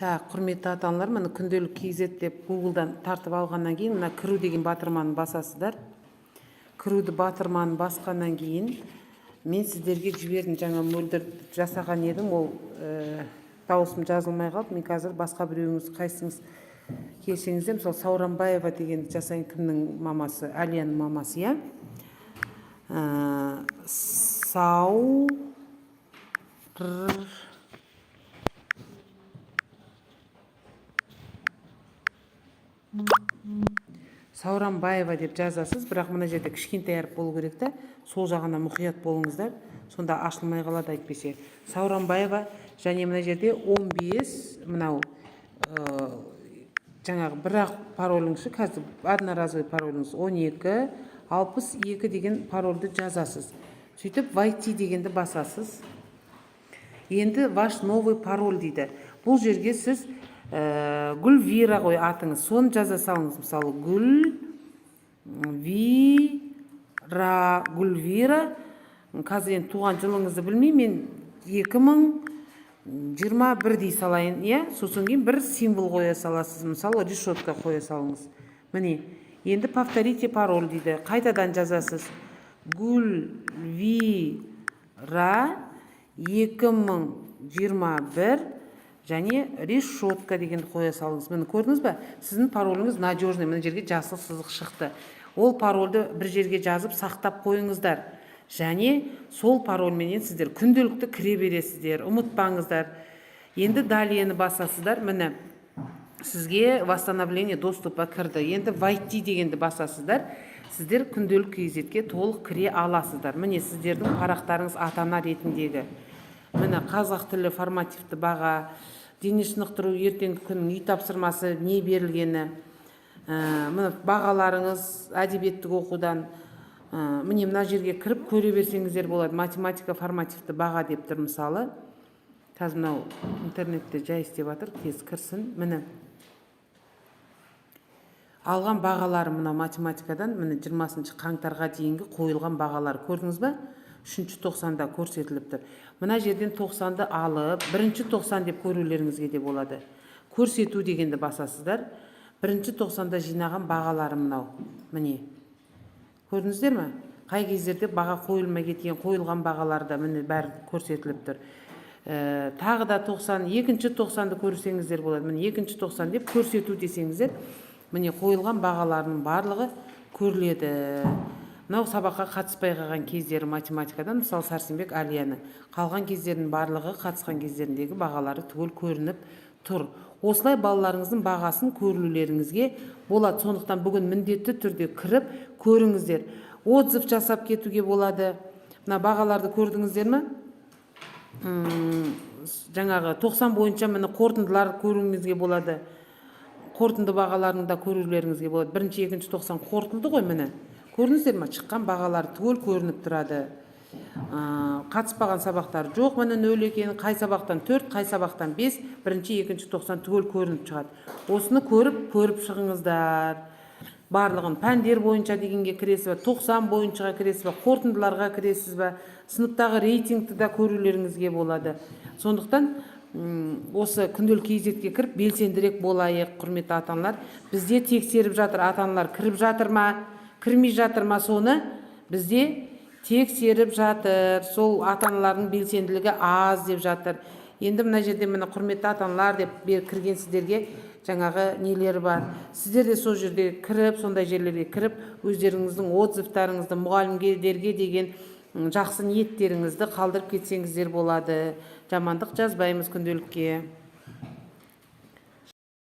Так, құрметті ата аналар, міне, Күнделік kz деп Гуглдан тартып алғаннан кейін, мына «Кіру» деген батырманы басасыздар. «Кіруді» батырманы басқаннан кейін, мен сіздерге жібердім, жаңа Мөлдір жасаған едім, ол дауысым жазылмай қалды. Мен қазір басқа біреуіңіз, қайсыңыз келсеңіздер, мысалы, Сауранбаева дегенді жасайын. Кімнің мамасы? Әлияның мамасы, иә. Ә, сау р Сауранбаева деп жазасыз, бірақ мына жерде кішкентай әріп болу керек та, сол жағына мұқият болыңыздар, сонда ашылмай қалады әйтпесе. Сауранбаева және мына жерде 15, мынау жаңағы бір-ақ пароліңіз, қазір одноразовый пароліңіз 12 62 деген парольді жазасыз. Сөйтіп, «Войти» дегенді басасыз. Енді «Ваш новый пароль» дейді. Бұл жерге сіз Гүлвира ғой атыңыз, соны жаза салыңыз. Мысалы, Гүлвира, Гүлвира. Қазір енді туған жылыңызды білмеймін мен, 2021 дей салайын, иә. Сосын кейін бір символ қоя саласыз, мысалы, решетка қоя салыңыз. Міне, енді «Повторите пароль» дейді, қайтадан жазасыз: Гүлвира 2021 және решетка дегенді қоя салыңыз. Міне, көрдіңіз ба, сіздің пароліңіз надежный, мына жерге жасыл сызық шықты. Ол парольді бір жерге жазып, сақтап қойыңыздар және сол парольменен сіздер күнделікті кіре бересіздер, ұмытпаңыздар. Енді «Далее» ні басасыздар. Міне, сізге восстановление доступа кірді. Енді «Войти» дегенді басасыздар, сіздер Күнделік kz толық кіре аласыздар. Міне, сіздердің парақтарыңыз ата ана ретіндегі. Міне, қазақ тілі формативті баға, дене шынықтыру, ертеңгі күннің үй тапсырмасы не берілгені, міне, бағаларыңыз әдебиеттік оқудан. Міне, мына жерге кіріп көре берсеңіздер болады. Математика формативті баға деп тұр. Мысалы, қазір мынау интернетте жай істеп жатыр, тез кірсін. Міне, алған бағалары мынау математикадан. Міне, 20 қаңтарға дейінгі қойылған бағалар, көрдіңіз ба? Үшінші тоқсанда көрсетіліп тұр. Мына жерден тоқсанды алып, бірінші тоқсан деп көрулеріңізге де болады. «Көрсету» дегенді басасыздар. Бірінші тоқсанда жинаған бағалары мынау. Міне, көрдіңіздер ме, қай кездерде баға қойылмай кеткен, қойылған бағалар да, міне, бәрі көрсетіліп тұр. Тағы да 90, екінші тоқсанды көрсеңіздер болады. Міне, екінші тоқсан деп «Көрсету» десеңіздер, міне, қойылған бағаларының барлығы көріледі. Мынау сабаққа қатыспай қалған кездері математикадан, мысалы, Сәрсенбек, Әлияның. Қалған кездерінің барлығы, қатысқан кездеріндегі бағалары түгел көрініп тұр. Осылай балаларыңыздың бағасын көрулеріңізге болады. Сондықтан бүгін міндетті түрде кіріп көріңіздер, отзыв жасап кетуге болады. Мына бағаларды көрдіңіздер ме? Жаңағы 90 бойынша, міне, қорытындылар көруіңізге болады, қорытынды бағаларын да көрулеріңізге болады. Бірінші, екінші 90 қорытылды ғой. Міне, көрдіңіздер ме, шыққан бағалар түгел көрініп тұрады. Қатыспаған сабақтар жоқ, міне, нөл екен. Қай сабақтан төрт, қай сабақтан бес, бірінші, екінші 90 түгел көрініп шығады. Осыны көріп көріп шығыңыздар барлығын. «Пәндер бойынша» дегенге кіресіз ба, 90 бойыншаға кіресіз ба, қорытындыларға кіресіз ба, сыныптағы рейтингті да көрулеріңізге болады. Сондықтан осы Күнделік kz кіріп, белсендірек болайық, құрметті ата аналар. Бізде тексеріп жатыр, ата аналар кіріп жатыр ма, кірмей жатыр ма, соны бізде тексеріп жатыр. Сол ата аналардың белсенділігі аз деп жатыр. Енді мына жерде, міне, «Құрметті ата аналар» деп кірген сіздерге жаңағы нелері бар. Сіздер де сол жерде кіріп, сондай жерлерге кіріп, өздеріңіздің отзывтарыңызды, мұғалімдерге деген жақсы ниеттеріңізді қалдырып кетсеңіздер болады. Жамандық жазбаймыз Күнделікке.